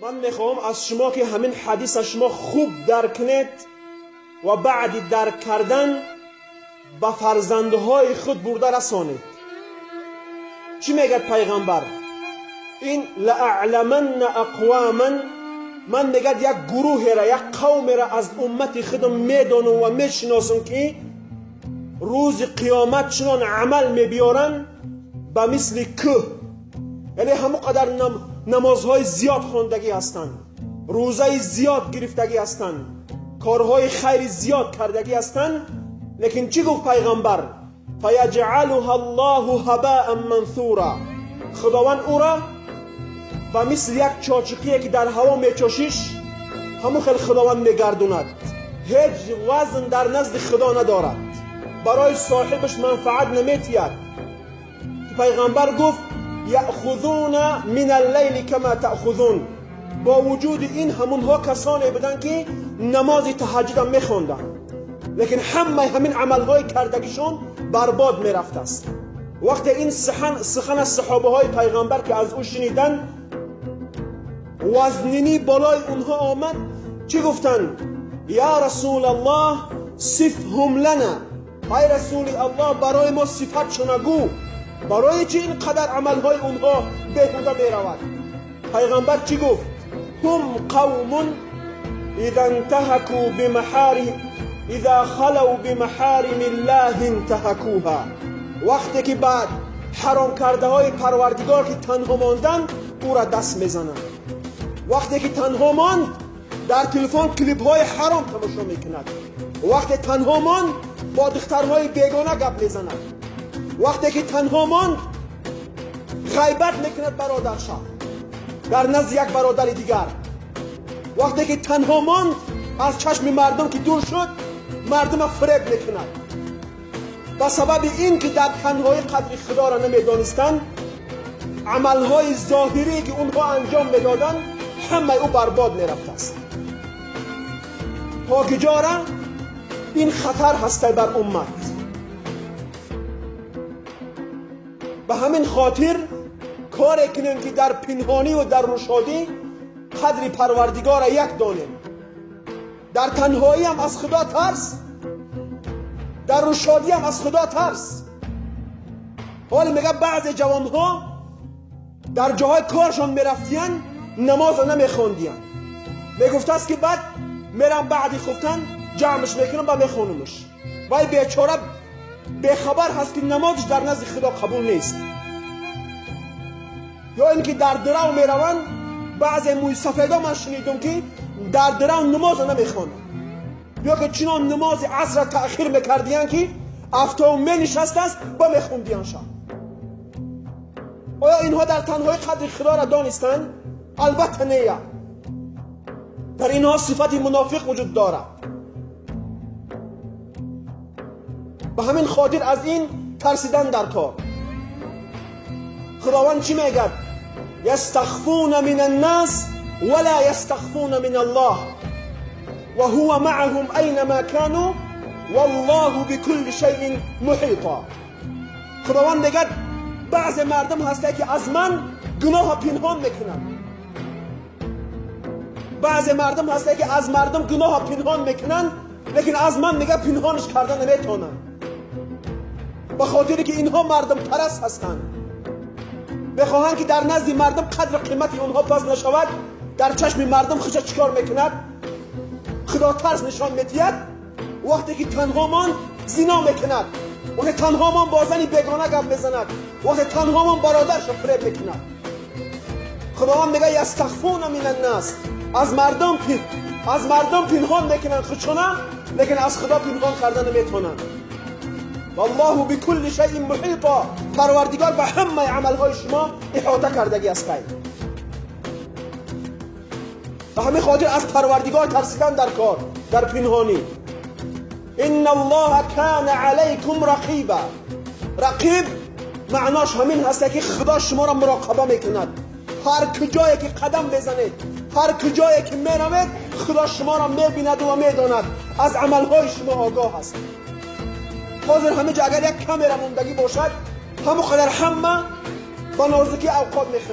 Ман мехоҳам аз шумо ки ҳамин ҳадис шумо хуб дарк кунед ва баъди дарк кардан ба фарзандҳои худ бурда расонед. Чӣ мегӯяд пайғамбар? Ин лаъламанна ақваман, ман мегӯяд як гурӯҳеро, як қавмеро аз уммати худам медонам ва мешиносам ки рӯзи қиёмат чунон амал мебиёранд ба мисли кӯҳ, яъне ҳамон қадар намозҳои зиёд хондагӣ ҳастанд, рӯзаи зиёд гирифтагӣ ҳастанд, корҳои хайри зиёд кардагӣ ҳастанд. Лекин чӣ гуфт пайғамбар? фаяҷъалуҳа аллоҳу ҳабаан мансура, худованд ӯро ба мисли як чочиқие ки дар ҳаво мечошиш, ҳамон хел худованд мегардонад. Ҳеҷ вазн дар назди худо надорад, барои соҳибаш манфаат наметиҳад. Пайғамбар гуфт яъхузуна мин аллайли кама таъхузун. Бо вуҷуди ин ҳамонҳо касоне буданд ки намози таҳаҷҷудам мехонданд, лекин ҳамаи ҳамин амалҳои кардагишон барбод мерафтааст. Вақте ин сухан аз саҳобаҳои пайғамбар ки аз ӯ шуниданд, вазнинӣ болои онҳо омад. Чӣ гуфтанд? Я расулаллоҳ сифҳум лана, ай расули аллоҳ барои мо сифатшона гӯ, барои чӣ ин қадар амалҳои онҳо беҳуда меравад? Пайғамбар чӣ гуфт? Ҳум қавмун иза интаҳаку бимаҳарим иза халав бимаҳаримиллаҳи интаҳакуҳа. Вақте ки баъд ҳаром кардаҳои парвардигор ки танҳо монданд, ӯра даст мезананд. Вақте ки танҳо монд, дар телефон клипҳои ҳаром тамошо мекунад. Вақте танҳо монд, бо духтарҳои бегона гап мезанад. Вақте ки танҳо монд, ғайбат мекунад бародарша дар назди як бародари дигар. Вақте ки танҳо монд, аз чашми мардум ки дур шуд, мардума фиреб мекунад. Ба сабаби ин ки дар танҳоӣ қадри худоро намедонистанд, амалҳои зоҳирие ки онҳо анҷом медоданд, ҳамаи ӯ барбод мерафтааст. То киҷора ин хатар ҳастай бар уммат. Ба ҳамин хотир коре кунем ки дар пинҳонӣ ва дар рушодӣ қадри парвардигорро як донем. Дар танҳоиам аз худо тарс, дар рушодиам аз худо тарс. ҳоле мегӯяд баъзе ҷавонҳо дар ҷоҳои коршон мерафтиянд, намозро намехондиянд. Мегуфтааст ки баъд мерам баъди хуфтан ҷамъш мекунам ба мехонумш. Вай бечора бехабар ҳаст ки намозш дар назди худо қабул нест. Ё ин ки дар дирав мераванд, баъзе мӯйсафедо ман шунидум ки дар дирав намозро намехонанд, ё ки чунон намози асрро таъхир мекардиянд ки афтоб менишастааст ба мехондиянд шаб. Оё инҳо дар танҳои қадри худоро донистанд? Албатта не. Дар инҳо сифати мунофиқ вуҷуд дорад. Ба ҳамин хотир аз ин тарсидан дар кор. Худованд чӣ мегӯяд? یستخفون من الناس ولا یستخفون من الله وهو معهم اینما كانوا والله بكل شیء محیطا. خداوند میگه بعض مردم هسته که از من گناه پنهان میکنند، بعض مردم هسته که از مردم گناه پنهان میکنند، لیکن از من میگه پنهانش کردن نمیتونن، به خاطر که اینها مردم پرست هستند، میخواهند که در نزد مردم قدر قیمت اونها پس نشود. در چشم مردم خوش چیکار میکند؟ خدا ترس نشان میدهد. وقتی که تنها ماند زنا میکند، وقتی تنها ماند با زنی بیگانه گپ میزند، وقتی تنها ماند برادرش را فریب میکند. خداوند میگه یستخفون من الناس، از مردم پنهان میکنند خودشونه، لیکن از خدا پنهان کردن نمیتونند. والله بكل شیء محیطا، پروردگار به همه عملهای شما احاطه کردگی است. به همین خاطر از پروردگار ترسیدن در کار، در پنهانی. ان الله کان علیکم رقیبا. رقیب معناش همین هست که خدا شما را مراقبه میکند. هر کجایی که قدم بزنید، هر کجایی که میروید، خدا شما را میبیند و میداند، از عملهای شما آگاه است. حاضر همه جا اگر یک کامرا موندگی باشد، همون قدر همه با نازکی اوقات میخورد.